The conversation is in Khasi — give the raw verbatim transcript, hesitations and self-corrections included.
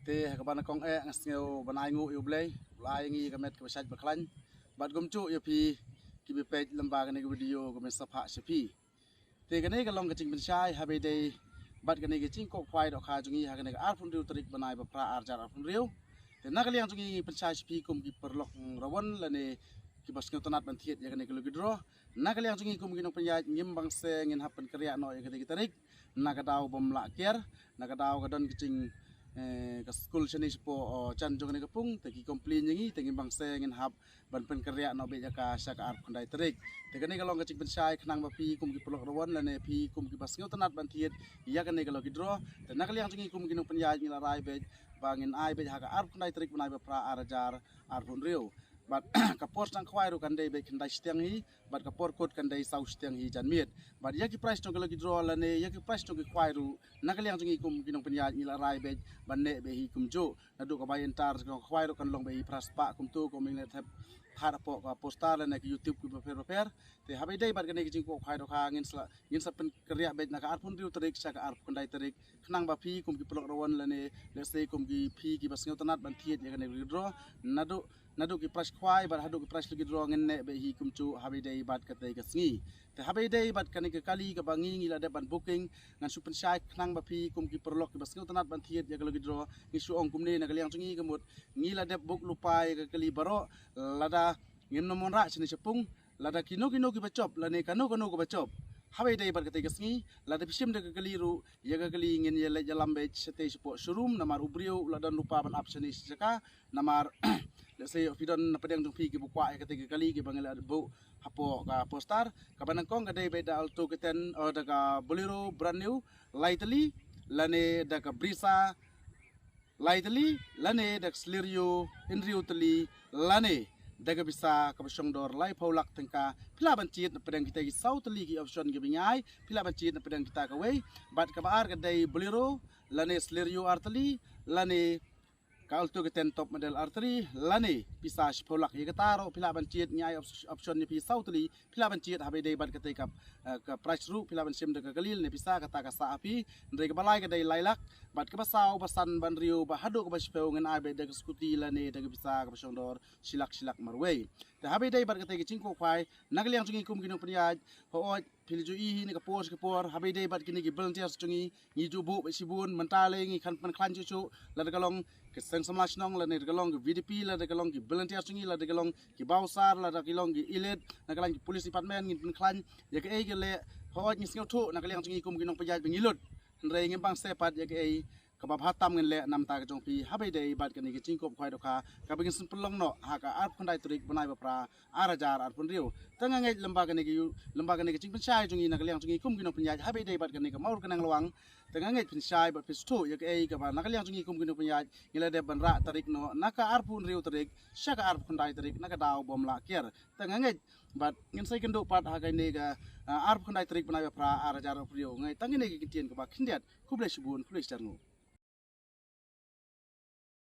Te ha kaba nyngkong eh nga sngew ban ai nguh ïa U Blei, U Blei ïa ngi ka met kaba shait ba khlaiñ. Bad kumjuh ïa phi kiba peit lyngba kane ka video kaba mynsaphah sha phi. Te kane ka long ka jingpynshai haba ïadei bad kane ka jingkob khwai dohkha jong ngi ha kane ka arphew hynriew tarik bnai ba phra ar hajar arphew hynriew. Te na ka liang jong ngi ngi pynshai sha phi kum ki paralok Rawon lane kiba sngewtynnat ban thied ïa kane ka lucky draw. Na ka liang jong ngi kum ki nongpynïaid ngim bang se ngin hap pynkynriah noh ïa kane ka tarik na ka daw bym lah kiar, na ka daw ka don ka jing eh, ka skul shane shapoh, oh, jan jong kane ka pung, te ki complain ïa ngi, te ngim bang se ngin hap ban pynkynriah noh beit ïa ka sha ka arphew khyndai tarik. Te kane ka long ka jingpynshai khnang ba phi kum ki paralok Rawon lane phi kum kiba sngewtynnat ban thied ïa kane ka lucky draw. Te na ka liang jong ngi kum ki nongpynïaid ngi la rai beit ba ngin ai beit ha ka arphew khyndai tarik bnai ba phra ar hajar arphew hynriew. Bad ka por sdang khwai ruh kan dei beit khyndai shiteng hi, bad ka por kut kan dei saw shiteng hi janmiet. Bad ïa ki prize jong ka lucky draw lane ïa ki prize jong ki khwai ruh na ka liang jong ngi kum ki nongpynïaid ngi la rai beit ban neh beit hi kumjuh. Naduh ka bai ïa ka khwai ruh kan long beit hi phra spah kumto kum ngi la thep hapoh ka poster lane ka YouTube kiba pher ba pher. Te haba ïadei bad kane ka jingkob khwai dohkha ngin sa, ngin sa pynkynriah beit na ka arphew hynriew tarik sha ka arphew khyndai tarik khnang ba phi kum ki paralok Rawon lane lehse kum ki phi kiba sngewtynnat ban thied ïa kane ka lucky draw. Naduh naduh ki prize khwai bad haduh ki prize lucky draw ngin neh beit hi kumjuh haba ïadei bad katei ka sngi. Te haba ïadei bad kane ka kali kaba ngi ngi la dep ban booking, ngan shu pynshai khnang ba phi kum ki paralok kiba sngewtynnat ban thied ïa ka lucky draw ngi shu ong kumne na ka liang jong ngi ka mut ngi la dep book lypa ïa ka kali baroh, lada ngim nym wanrah shane shapung, lada kino kino kiba jop lane kano kano kaba jop. Haba ïadei bad katei ka sngi lada phi shim da ka kali ruh, ïa ka kali ngin ïa leit ïalam beit shatei shapoh showroom namar u briew u la don lypa ban ap shane sha jaka. Namar lehse phi don na pdeng jong phi kiba kwah ïa katei ka kali kiba ngi la buh hapoh ka poster. Kaba nyngkong ka dei beit da Alto K ten, oh, da ka Bolero brand new lai tylli, lane da ka Brezza lai tylli, lane da ka Celerio hynriew tylli, lane da ka pisa kaba shong dor laiphew lak tyngka. Phi lah ban jied na pdeng kita ki saw tylli ki option kiba ngi ai, phi lah ban jied na pdeng kita kawei. Bad kaba ar ka dei Bolero lane Celerio ar tylli, lane ka Alto K ten top model ar tylli, lane pisa shiphew lak. Ïa kata ruh phi lah ban jied, ngi ai op-, option ïa phi saw tylli, phi lah ban jied haba ïadei bad katei ka, eh, ka prize ruh phi lah ban shim da ka kali lane pisa, kata ka sah ha phi. Hynrei kaba lai ka dei lai lak, bad kaba saw, ba san, ba hynriew bad haduh kaba shiphew ngin ai beit da ka scooty lane da ka pisa kaba shong dor shi lak, shi lak marwei. Te haba ïadei bad katei ka jingkob khwai na ka liang jong ngi kum ki nongpynïaid, hooid phi la ju ïohi hi na ka por sha ka por, haba ïadei bad kine ki volunteers jong ngi, ngi ju buh beit shibun. Mynta lei ngi kham pynkhlaiñ shuh shuh, lada ka long ki seng samla shnong, lada ka long ki V D P, lada ka long ki volunteers jong ngi, lada ka long ki bouncer, lada ka long ki elite, na ka long ki police department, ngin pynkhlaiñ ïa kaei ka leh. Hooid ngi sngewthuh na ka liang jong ngi kum ki nongpynïaid ba ngi lut, hynrei ngim bang se pat ïa kaei kaba bha tam ngin leh na ka bynta ka jong phi haba ïadei bad kane ka jingkob khwai dohkha kaba ngin sa pynlong noh ha ka arphew khyndai tarik bnai ba phra ar hajar arphew hynriew. Te nga ngeit lyngba kane ka ïu-, lyngba kane ka jingpynshai jong ngi na ka liang jong ngi kum ki nongpynïaid haba ïadei bad kane ka mawryngkneng lwang. Te nga ngeit phin shai bad phin sngewthuh ïa kaei kaba na ka liang jong ngi kum ki nongpynïaid ngi la dep ban rah tarik noh na ka arphew hynriew tarik sha ka arphew khyndai tarik na ka daw bym lah kiar. Te nga ngeit bad ngin sa ïakynduh pat ha kane ka, ah, arphew khyndai tarik bnai ba phra ar hajar arphew hynriew. Nga ngeit tang kine ki kyntien kaba khyndiat. Khublei shibun, khublei shibun.